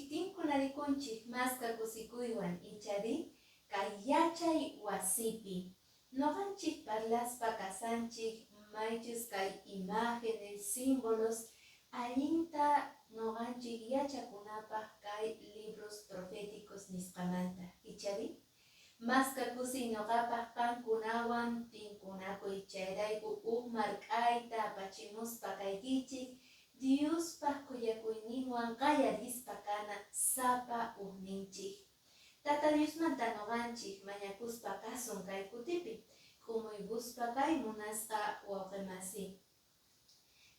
Noqanchik tinkunarikunchik maska kusikuywan, ichari? Kay yachay wasipi. Noqanchik parlaspa kasanchik maychus kay imágenes, símbolos allinta noqanchik yachakunapaq kay libros proféticos nisqamanta, ichari? Maska kusiy noqapaq qankunawan tinkunakuy, chayrayku huk mark'ayta apachimuspa kaykichik Diospaq khuyakuyninwan qallarispa kana sapa hukninchik. Tata Diosmanta noqanchik mañakuspa kasun kay kutipi, k'umuykuspa kay munasqa wawqimasi.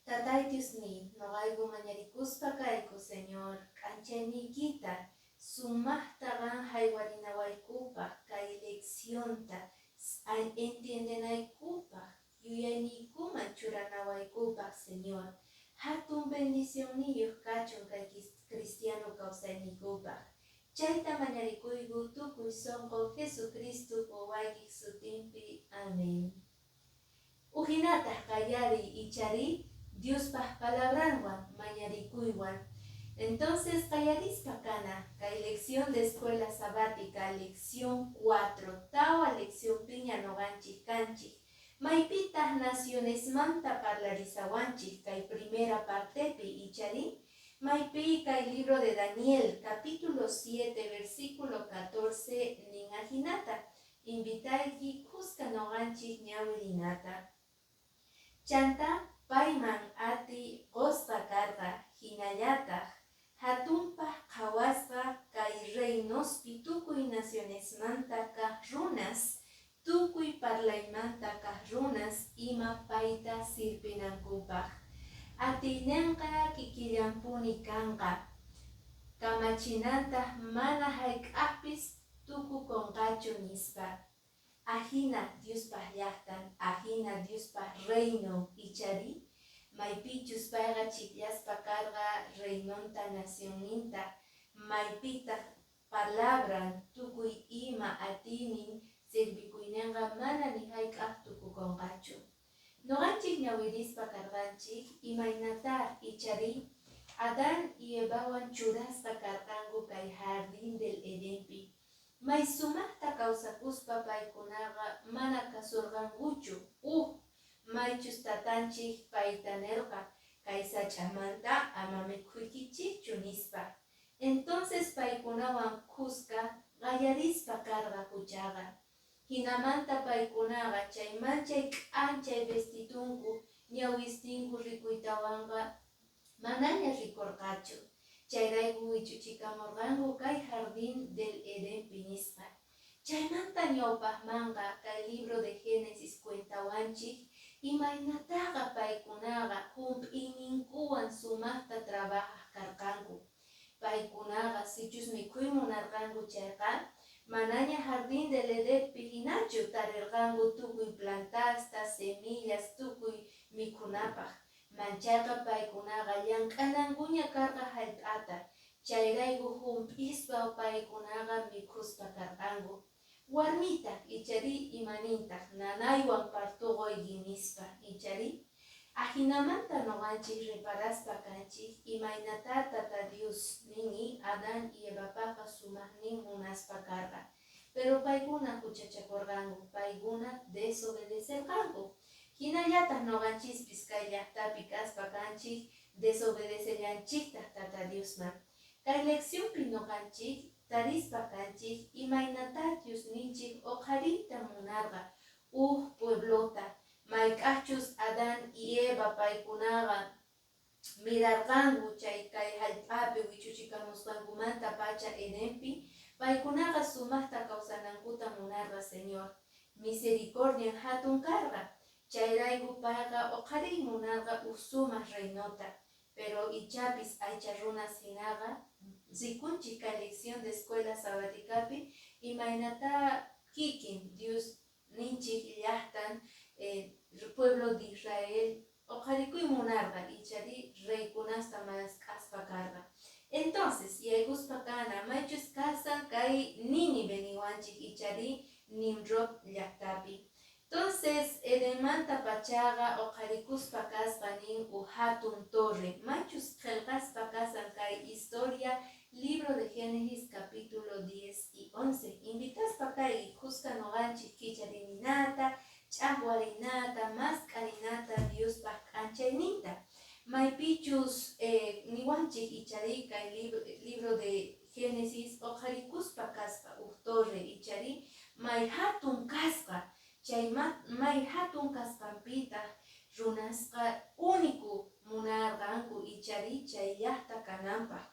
Tatay Diosniy, noqayku mañarikuspa kayku, Señor, k'anchayniykita sumaqta qan haywarinawaykupaq kay leccionta entiendenaykupaq, yuyayniykuman churanawaykupaq, Señor. Hatun bendicionniyuq kachun kay cristiano kawsayniykupaq. Chayta mañarikuyku tukuy sonqo Jesucristo wawaykiq sutinpi. Amén. Uhinataq qallariy, ichari, Diospaq palabranwan mañarikuywan. Entonces qallarispa kana kay lección de escuela sabática, lección 4, tawa lección piña noqanchik kanchik. Maypitaq nacionesmanta parlarisawanchik kay primera partepi, ichari? Maypi kay libro de Daniel, capítulo 7, versículo 14, nin ajinata. Invitayki kuska noqanchik ñawirinata. Chanta payman atiy qosqa karqa hinallataq hatunpaq qhawasqa kay reinospi tukuy nacionesmanta kaq runas, tukuy parlaymanta kaq runas ima payta sirvinankupaq. Atiynenqa kikillanpuni kanqa, kamachinantaq mana hayk'aqpis tukukonqachu, nispa. Ajina Diospaq llaqtan, ajina Diospaq reino, ichari? Maypichus payqa chikllaspa karqa reinonta nacionninta, maypitaq palabran tukuy ima atiynin sirvikuyninqa mana ni hayk'aq tukukonqachu. Noqanchik ñawirispa karqanchik imaynata, ichari, Adán y Evawan churasqa karqanku kay jardín del Edenpi. May sumaqta kawsakuspa paykunaqa mana kasurqankuchu uj maychus tatanchik payta nirqa kay sach'amanta ama mikhuykichikchu nispa. Entonces paykunawan kuska qallarispa karqa huchaqa. Hinamanta paykunaqa chay manchay k'anchay vestitunku ñawisninku rikuytawanqa manaña rikurqachu. Chayrayku wich'uchikamurqanku kay jardín del Edenpi nisqa. Chaymanta ñawpaqmanqa kay libro de Génesis cuentawanchik imaynataqa paykunaqa hump'iyninkuwan sumaqta trabajaq karqanku. Paykunaqa sichus mikhuy munarqanku chayqa manaña jardín del Edenpi hinachu tarirqanku tukuy plantasta, semillas, tukuy mikhunapaq. Manchayqa paykunaqa llank'anankuña karqa hallp'ata. Chayrayku hump'ispa paykunaqa mikhuspa karqanku. Warmitaq, ichari, imanintaq nanaywan partuquyki nispa, ichari? Ajinamanta noqanchik reparaspa kanchik imaynata Tata Dios nini Adán y Evapaqqa sumaqnin munaspa karqa. Pero paykuna huchachakurqanku, paykuna desobedecerqanku. Hinallataq noqanchispis kay llaqtapi kaspa kanchik desobedecellanchiktaq Tata Diosman. Kay leccionpi noqanchik tarispa kanchik imaynata Diosninchik uqhariyta munarqa uj pueblota mayk'aqchus Adán y Eva paykunaqa mirarqanku chay kay hallp'api wich'uchikamusqankumanta pacha Edenpi, paykunaqa sumaqta kawsanankuta munarqa Señor. Misericordian hatun karqa. Chayrayku payqa uqhariy munarqa uj sumaq reinota. Pero ichapis aycha runas hinaqa rikunchik kay lección de escuela sabaticapi imaynata kikin Dios ninchik llaqtan pueblo de Israel uqharikuy munarqa, ichari, reykunasta mask'aspa karqa. Entonces yaykuspa kana maychus kasan kay Nínive niwanchik, ichari, Nimrod llaqtapi. Entonces Edenmanta pachaqa uqharikuspa kasqa nin uj hatun torre maychus qillqaspa kasan kay historia. Libro de Génesis capítulo 10 y 11. Invitaspa kay khuska noqanchik kicharinata, ch'aqwarinata, mask'arinata Diospaq k'anchayninta. Maypichus niwanchik ichari kay libro de Génesis uqharikuspa kasqa uj torre ichari may hatun kasqa, chay may hatun kasqanpitaq runasqa único munarqanku ichari chay llaqta kananpaq.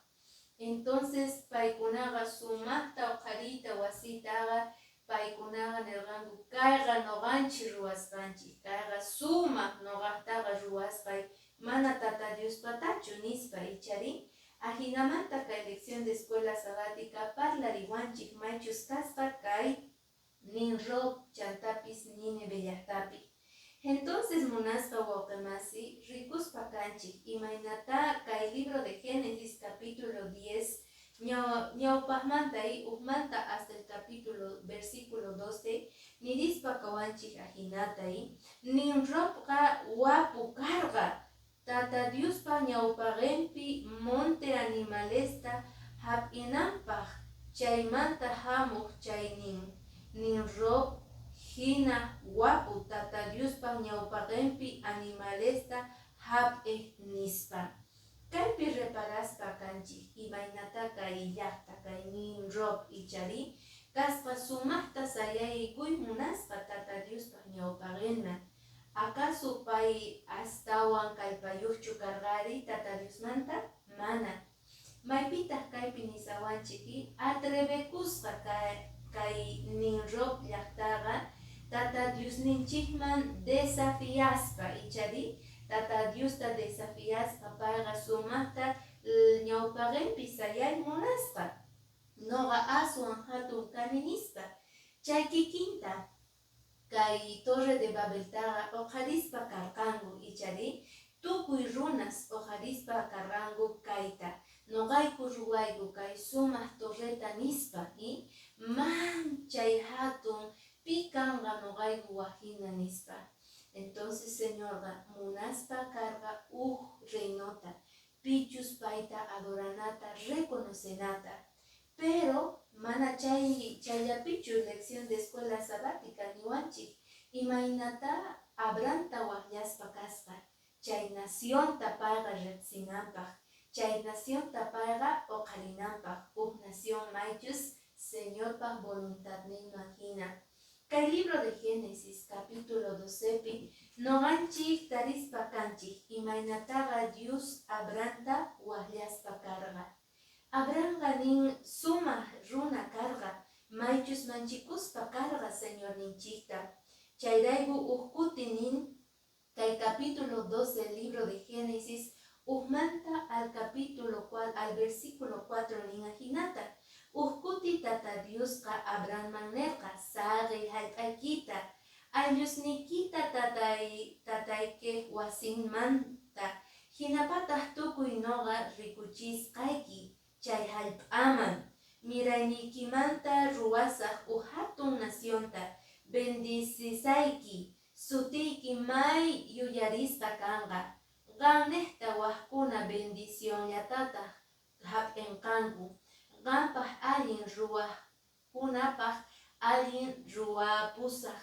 Entonces paykunaqa sumaqta uqhariyta wasitaqa paykunaqa nirqanku kayqa noqanchik ruwasqanchik, kayqa sumaq noqaqtaqa ruwasqay mana Tata Diospatachu nispa ichari. Ajinamanta kay lección de escuela sabática parlariwanchik maychus kasqa kay Nimrod chantapis Nínive llaqtapi. Entonces munasqa wawqimasi rikuspa kanchik imaynata kay libro de Génesis capítulo 10 ñawpaqmanta ujmanta hasta el capítulo versículo 12 nirispa kawanchik ajinata Nimrodqa wapu karqa Tata Diospa ñawpaqinpi monte animalesta hap'inanpaq chaymanta hamuq chay nin Nimrod hina wapu Tata Diospa ñawpaqinpi animalesta hap'iq nispa. Kaypi reparaspa kanchik imaynata kay llaqta kay Nimrod ichari kasqa sumaqta sayaykuy munasqa Tata Diospa ñawpaqinman. Acaso pay astawan kallpayuqchu karqari Tata Diosmanta? Mana. Maypitaq kaypi nisawanchik atrevekusqa kay Nimrod llaqtaqa Tata Diosninchikman desafiaspa ichari Tata Diosta desafiaspa payqa sumaqta ñawpaqinpi sayay munasqa noqa aswan hatun kani nispa. Chay kikinta kay Torre de Babeltaqa uqharispa karqanku ichari tukuy runas uqharispa karqanku kayta noqayku ruwayku kay sumaq torreta nispa manchay hatun pi kanqa noqayku wajina nispa. Entonces Señorqa munaspa karqa uj reinota pichus payta adoranata reconocenata. Pero mana chay chayllapichu lección de escuela sabática niwanchik imaynata Abrahamta waqllaspa kasqa chay nacionta payqa riqsinanpaq, chay nacionta payqa uqharinanpaq uj nación maychus Señorpaq voluntadninman hina. Kay libro de Génesis capítulo 12 pi noqanchik tarispa kanchik imaynataqa Dios Abrahamta waqllaspa karqa. Abrahamqa nin sumaq runa karqa, maychus manchikuspa karqa Señorninchikta. Chayrayku uj kuti nin kay capítulo 12 libro de Génesis ujmanta al capítulo al versículo 4 nin ajinata. Uj kuti Tata Diosqa Abrahamman nerqa saqiy hallp'aykita ayllusniykita tataykej wasinmanta hinapataq tukuy noqa rikuchisqayki chay hallp'aman mirayniykimanta ruwasaq uj hatun nacionta bendicisayki sutiyki may yuyarisqa kanqa qannejta wajkuna bendicionllatataq hap'inqanku qanpaq allin ruwajkunapaq allin ruwapusaq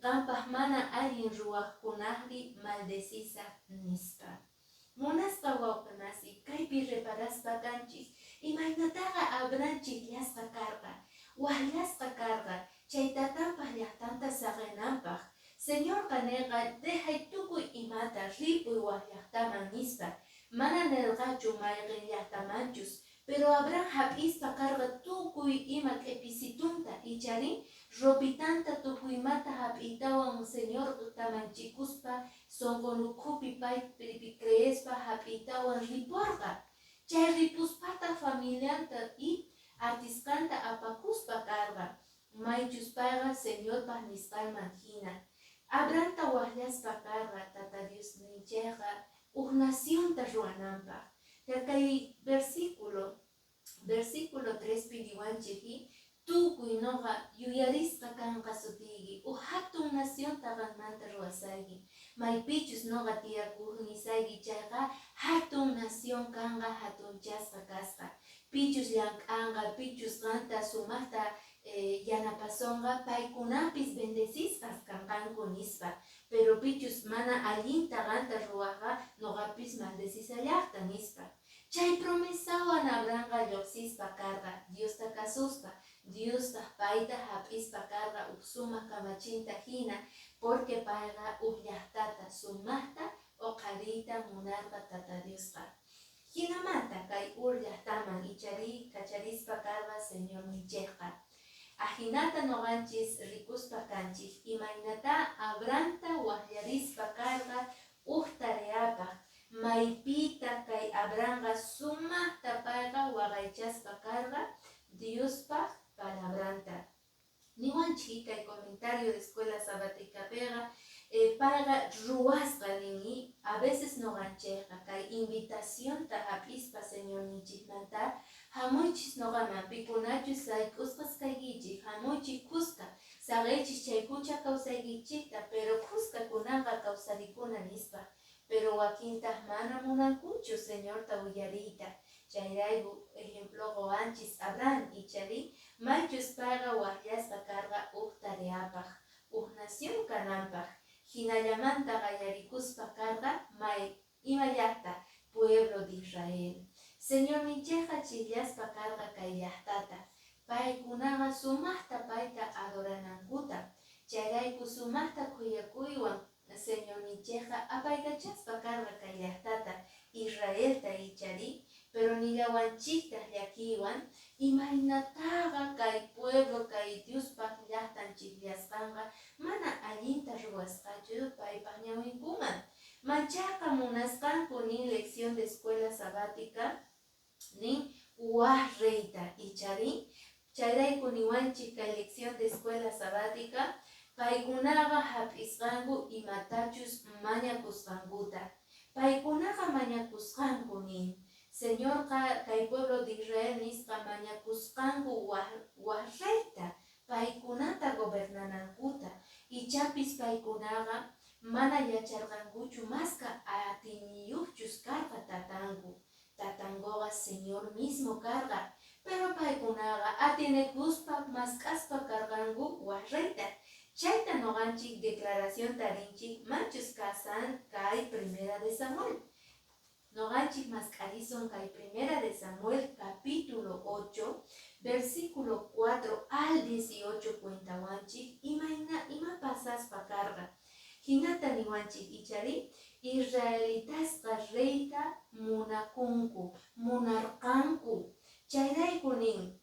qanpaq mana allin ruwajkunajri maldecisaq nispa. Munasqa wawqimasi kaypi reparaspa kanchik imaynataqa Abraham chiqllasqa karqa waqllasqa karqa chay tatanpaq llaqtanta saqinanpaq. Señorqa nerqa dejay tukuy imata ripuy waq llaqtaman nispa. Mana nerqachu mayqin llaqtamanchus, pero Abraham hap'ispa karqa tukuy ima q'ipisitunta ichari ropitanta tukuy imata hap'iytawan Señorta manchikuspa sonqon ukhupi paypi creespa hap'iytawan riporqa. Chay ripuspataq familianta y atisqanta apakuspa karqa maychus payqa Señorpaq nisqanman hina. Abrahamta waqllaspa karqa Tata Diosninchikqa uj nacionta ruwananpaq. Kay versículo 3 pi niwanchik tukuy noqa yuyarisqa kanqa sutiyki uj hatun nacionta qanmanta ruwasayki maypichus noqa tiyakuq nisayki chayqa hatun nación kanqa hatunchasqa kasqa. Pichus llank'anqa, pichus qanta sumaqta yanapasonqa, paykunapis bendecisqas kanqanku, nispa. Pero pichus mana allinta qanta ruwaqqa, noqapis maldecisallaqta, nispa. Chay promesawan Abrahamqa lluqsispa karqa, Diosta kasuspa, Diostaq payta hap'ispa karqa uj sumaq kamachinta hina, porque payqa uj llaqtata sumaqta uqhariyta munarqa Tata Diosqa. Hinamanta kay Ur llaqtaman ichari kacharispa karqa Señorninchikqa. Ajinata noqanchis rikuspa kanchik imaynata Abrahamta waqllarispa karqa uj tareapaq, maypita kay Abrahamqa sumaqta payqa waqaychaspa karqa Diospaq palabranta. Niwanchik kay comentario de escuela sabáticapiqa payqa ruwasqa nin. A veces noqanchikqa kay invitacionta hap'ispa Señorninchikmanta, hamuychis noqaman pikunachus sayk'usqas kaykichik, hamuychik kuska, saqiychis chay hucha kawsaykichikta, pero kuska kunanqa kawsarikuna, nispa. Pero wakintaq mana munankuchu Señorta uyariyta. Chayrayku ejemplo qowanchis Abraham, ichari, maychus payqa waqllasqa karqa uj tareapaq, uj nación kananpaq. Hinallamanta qallarikuspa karqa may ima llaqta, pueblo de Israel. Señorninchikqa chiqllaspa karqa kay llaqtata, paykunaqa sumaqta payta adoranankuta. Chayrayku sumaqta khuyakuywan Señorninchikqa apaykachaspa karqa kay llaqtata, Israelta, ichari. Pero nillawanchiktaq llakiywan imaynataqa kay pueblo, kay Diospaq llaqtan chiqllasqanqa mana allinta ruwasqachu paypaq ñawinkuman. Manchaqa munasqanku, nin lección de escuela sabática, nin waj reyta, ichari. Chayrayku niwanchik kay lección de escuela sabática, paykunaqa hap'isqanku imatachus mañakusqankuta. Paykunaqa mañakusqanku, nin Señorqa, kay pueblo de Israel nisqa mañakusqanku waj reyta, paykunata gobernanankuta. Ichapis paykunaqa mana yacharqankuchu maska atiyniyuqchus karqa tatanku. Tatankuqa Señor mismo karqa, pero paykunaqa atienekuspa mask'aspa karqanku waj reyta. Chayta noqanchik declaración tarinchik machus kasan kay Primera de Samuel. Noqanchik mask'arisun kay Primera de Samuel capítulo 8, versículo 4 al 18, cuentawanchik imayna ima pasaspa karqa. Hinata niwanchik, ichari, israelitasqa reyta munakunku, munarqanku. Chayrayku nin,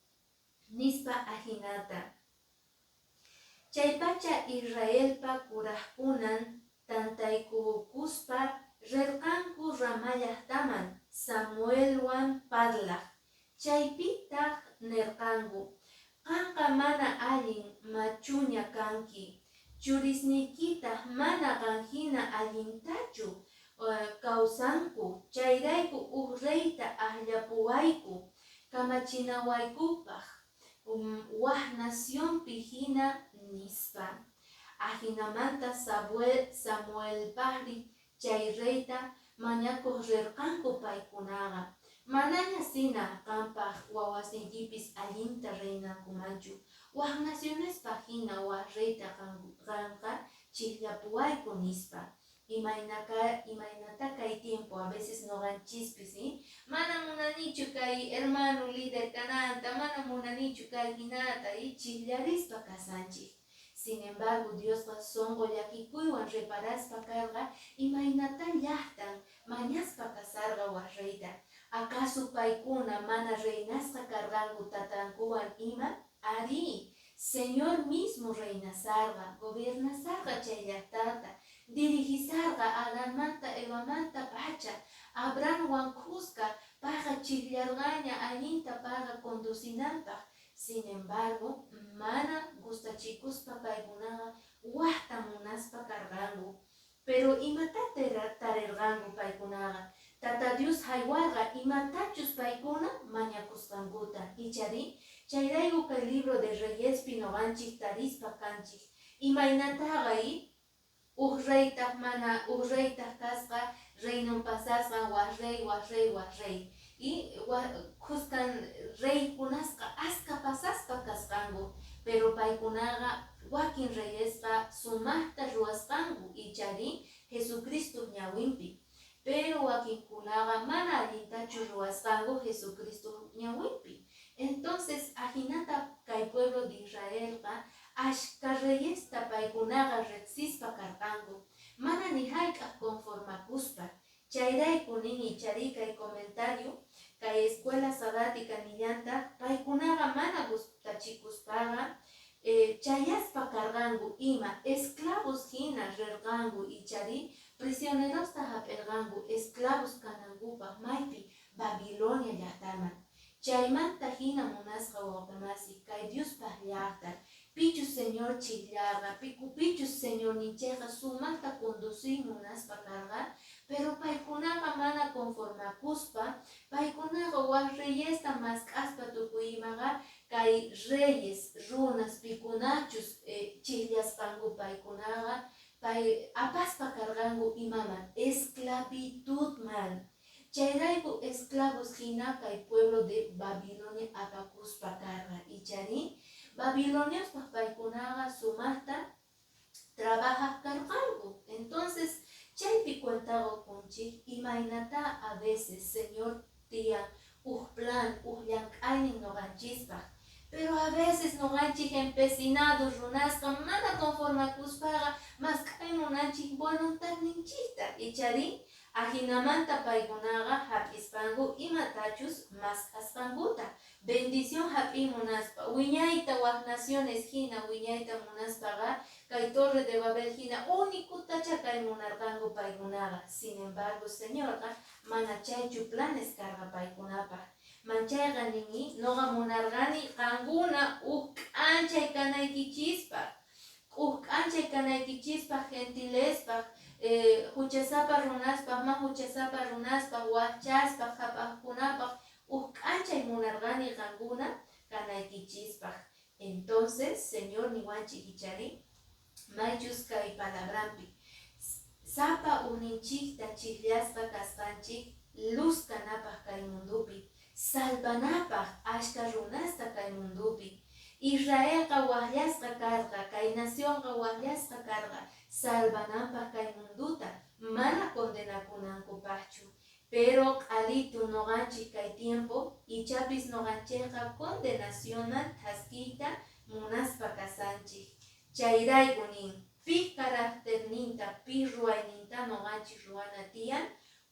nispa ajinata: Chaypacha Israelpa kurajkunan tantaykukuspa rerqanku Ramá llajtaman Samuelwan parlaj. Chaypitaj nerqanku: Qanqa mana allin machuña kanki, churisniykitaj mana qan jina allintachu kawsanku. Chayrayku uj reyta ajllapuwayku kamachinawaykupaj, waj nacionpi jina, nispa. Ajinamanta Samuelpajri chay reyta mañakoj rerqanku paykunaqa. Manaña sina qanpaj wawasniykipis allinta reinankumanchu. Waj nacionespaj jina waj reyta qanqa chijllapuwayku, nispa. Imaynata kay tiempo a veces noqanchispis mana munanichu kay hermano líder kananta, mana munanichu kay hinata, chijllarispa kasanchik. Sin embargo, Diosqa sonqo llakikuywan reparaspa karqa imaynata llaqtan mañaspa kasarqa waj reyta. Acaso paykuna mana reinasqa karqanku tatankuwan ima? Arí, Señor mismo reinasarqa, gobernasarqa chay llaqtata, dirigisarqa Adanmanta Evamanta pacha, Abrahamwan khuska payqa chijllarqaña allinta payqa conducinanpaq. Sin embargo, mana gustachikuspa paykunaqa wajta munaspa karqanku. Pero imata tarirqanku paykunaqa? Tata Dios haywarqa imatachus paykuna mañakusqankuta, ichari. Chayrayku kay libro de Reyespi noqanchik tarispa kanchik imaynataqa uj reytaq mana uj reytaq kasqa, reinon pasasqan waj rey, waj rey, waj rey. Y khuskan reykunasqa aska pasaspa kasqanku, pero paykunaqa wakin reyesqa sumaqta ruwasqanku, ichari, Jesucristo ñawinpi. Pero wakinkunaqa mana allintachu ruwasqanku Jesucristo ñawinpi. Entonces, ajinata kay pueblo de Israelqa ashka reyesta paykunaqa riqsispa karqanku, mana ni hayk'aq conformakuspa. Chayrayku nin, ichari, kay comentario, kay escuela sabática nillantaq, paykunaqa mana gustachikuspaqa chayaspa karqanku ima esclavos hina rirqanku, ichari, prisionerosta hap'irqanku esclavos kanankupaq, maypi? Babilonia llaqtaman. Chaymanta hina, munasqa wawqimasi, kay Diospaq llaqtan, pichus Señor chikllaqa, pichus Señorninchikqa sumaqta conducir munaspa karqa, pero paykunaqa mana conformakuspa, paykunaqa wak reyesta mask'aspa tukuy imaqa, kay reyes runas pikunachus chiqllasqanku, paykunaqa pay apaspa karqanku imaman? Esclavitudman. Chayrayku esclavos hina kay pueblo de Babilonia apakuspa karqa, ichari. Babiloniospaq paykunaqa sumaqta trabajaq karqanku. Entonces, chaypi cuenta qunchik imaynata a veces Señor tiyan uj plan, uj llank'aynin ñuqanchispaq, pero a veces ñuqanchik empecinados runasqa mana conformakuspaqa mask'ay munanchik voluntadninchikta, ichari. Ajinamanta paykunaqa hap'ispanku imatachus mask'asqankuta, bendición hap'iy munaspa, wiñayta wak naciones hina wiñayta munaspaqa, kay Torre de Babel hina únicutacha kay munarqanku paykunaqa. Sin embargo, Señorqa mana chaychu planes karqa paykunapaq. Manchayqa nini, noqa munarqani qankuna uj k'anchay kanaykichispaq, uj k'anchay kanaykichispaq gentilespaq, huchasapa runaspaq, ma huchasapa runaspaq, waqchaspaq, qhapaqkunapaq, uj k'anchay munarqani qankuna kanaykichispaq. Entonces, Señor niwanchik, ichari, maychus kay palabrampi sapa ujninchikta chiqllasqa kasqanchik luz kanapaq kay mundupi, salvanapaq ashka runasta kay mundupi. Israelqa waqllasqa karqa, kay nacionqa waqllasqa karqa salvananpaq kay munduta, mana condenakunankupaqchu. Pero q'alitu noqanchik kay tiempo ichapis noqanchikqa condenacionman thaskiyta munaspa kasanchik. Chayrayku nin, pi caracterninta, pi ruwayninta noqanchik ruwana tiyan?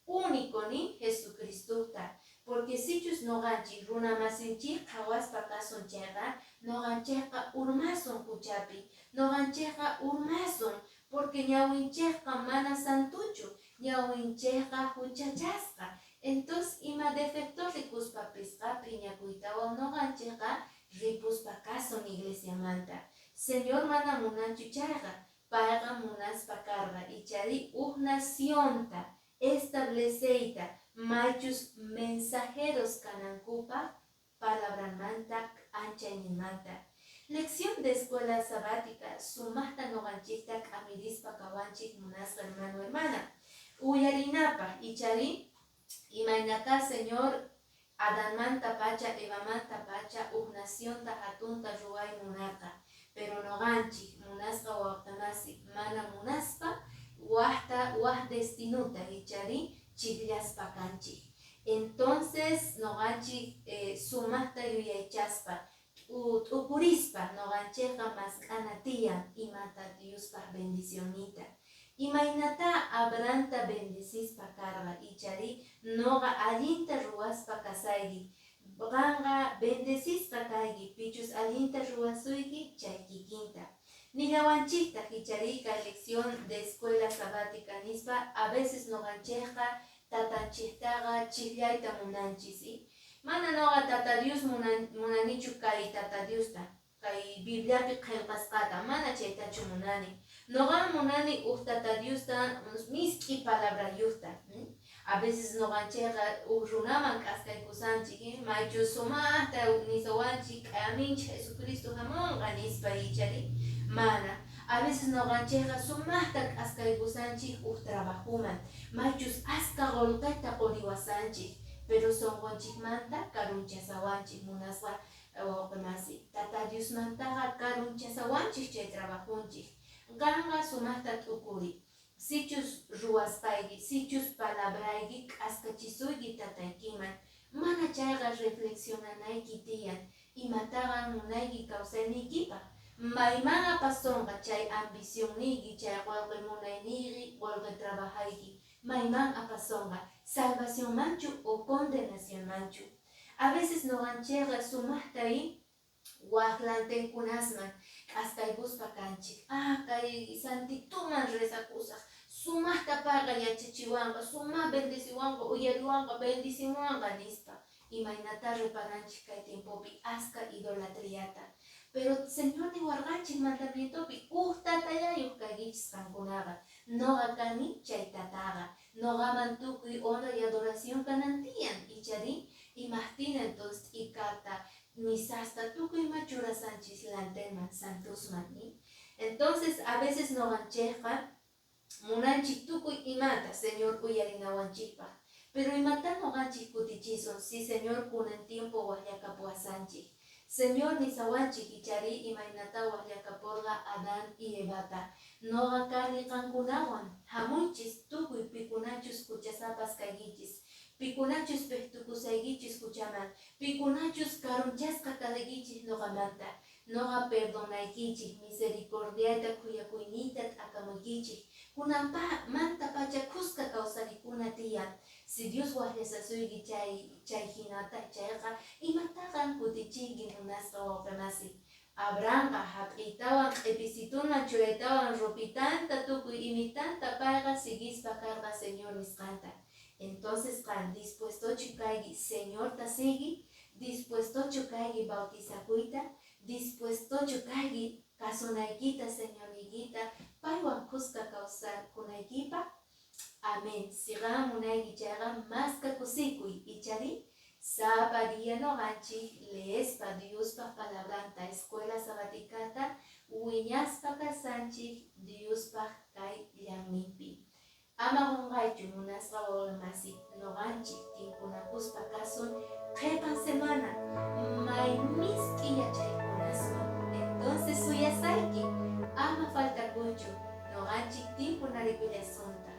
Único nin, Jesucristota, porque sichus noqanchik runamasinchik qhawaspa kasun chayqa, noqanchikqa urmasun huchapi, noqanchikqa urmasun, porque ñawinchikqa mana santuchu, ñawinchikqa huchachasqa. Entonces, ima defecto rikuspapisqa phiñakuytawan noqanchikqa ripuspa kasun iglesiamanta. Señor mana munanchu chayqa. Payqa munaspa karqa, ichari, uj nacionta estableceyta, maychus mensajeros kanankupaq palabramanta, k'anchayninmanta. Lección de escuela sabática sumaqta noqanchikta k'amirispa kawanchik, munasqa hermano, hermana. Uyarinapaq, ichari, imaynata Señor Adanmanta pacha, Evamanta pacha uj nacionta hatunta ruway munarqa, pero noqanchik, munasqa wawqimasi, mana munaspa waqta waq destinuta, ichari, chiqllaspa kanchik. Entonces, noqanchik sumaqta yuyaychaspa, t'ukurispa noqanchikqa mask'ana tiyan imata Diospaq bendicionninta. Imaynata Abrahamta bendecispa karqa, ichari, noqa allinta ruwaspa kasayki, qanqa bendecisqa kayki, pichus allinta ruwasuyki chay kikinta. Nillawanchiktaq, ichari, kay lección de escuela sabática nispa, a veces noqanchikqa tatanchiktaqa chiqllayta munanchik, ¿sí? Mana noqa Tata Dios munanichu kay Tata Diosta, kay Bibliapi qillqasqata, mana chaytachu munani. Noqa munani uj Tata Diosta misk'i palabrayuqta. A veces noqanchikqa uj runaman k'askaykusanchik, maychus sumaqta nisawanchik k'aminchik Jesucristo hamunqa nispa, ichari. Mana. A veces noqanchikqa sumaqta k'askaykusanchik uj trabajuman, maychus aska qullqita quriwasanchik. Pero sunqunchikmanta karunchasawanchik, munasqa wawqimasi. Tata Diosmantaqa karunchasawanchik chay trabajonchik. Qanqa sumaqta t'ukuriy. Sichus ruwasqayki, sichus palabrayki k'askachisuyki tataykiman, mana chayqa reflexionanayki tiyan, imataqa munayki kawsayniykipaq. Mayman apasonqa chay ambicionniyki, chay qolqe munayniyki, qolqe trabajayki, mayman apasonqa, salvacionmanchu o condenacionmanchu. A veces noqanchikqa sumaqta waq lantinkunasman k'askaykuspa kanchik. Ah, kay santituman rezakusaq, sumaqta payqa yachachiwanqa, sumaq bendeciwanqa, uyariwanqa, bendicimuwanqa nispa. Imaynata reparanchik kay tiempopi aska idolatriata. Pero Señor niwarqanchik mandamientopi uj tatayayuq kaykichis qankunaqa. Noqa kani chay tataqa. Noqaman tukuy honra y adoración kanan tiyan. Ichari imaqtina entonces t'ikata, misasta tukuy ima churasanchis lantinman, santosman, ni? Entonces a veces noqanchikqa munanchik tukuy imata Señor uyarinawanchikpaq. Pero imata noqanchik kutichisun si Señor kunan tiempo waqllakapuwasanchik. Señor nisawanchik ichari imaynata waqllakapurqa Adán y Evata. Noqa kani qankunawan, hamuychis tukuy pikunachus huchasapas kaykichis, pikunachus pejtukusaykichis huchaman, pikunachus karunchasqa kaykichis noqamanta. Noqa perdonaykichik, misericordiayta khuyakuyniyta t'akamuykichik. Kunanmanta pacha khuska kawsarikuna tiyan. Si Dios waqllasasuyki chay hinata chayqa, imataqan kutichinki, munasqa wawqimasi? Abrahamqa hap'iytawan q'ipisituman churaytawan ropitanta tukuy imitanta payqa siguispa karqa Señor nisqanta. Entonces qan dispuestochu kayki Señorta sigui, dispuestochu kayki bautizakuyta, dispuestochu kayki kasunaykita Señorniykita, paywan khuska kawsakunaykipaq. Amén. Si qan munayki chayqa maska kusikuy, ichari sapa día noqanchik leespa Diospa palabranta escuela sabaticata wiñaspa kasanchik Diospaq kay llaqninpi. Ama qunqaychu, munasqa wawqimasi, noqanchik tinkunakuspa kasun qhipan semana may misk'i yachaykunaswan. Entonces suyasayki, ama faltakuychu, noqanchik tinkunarikullasunta.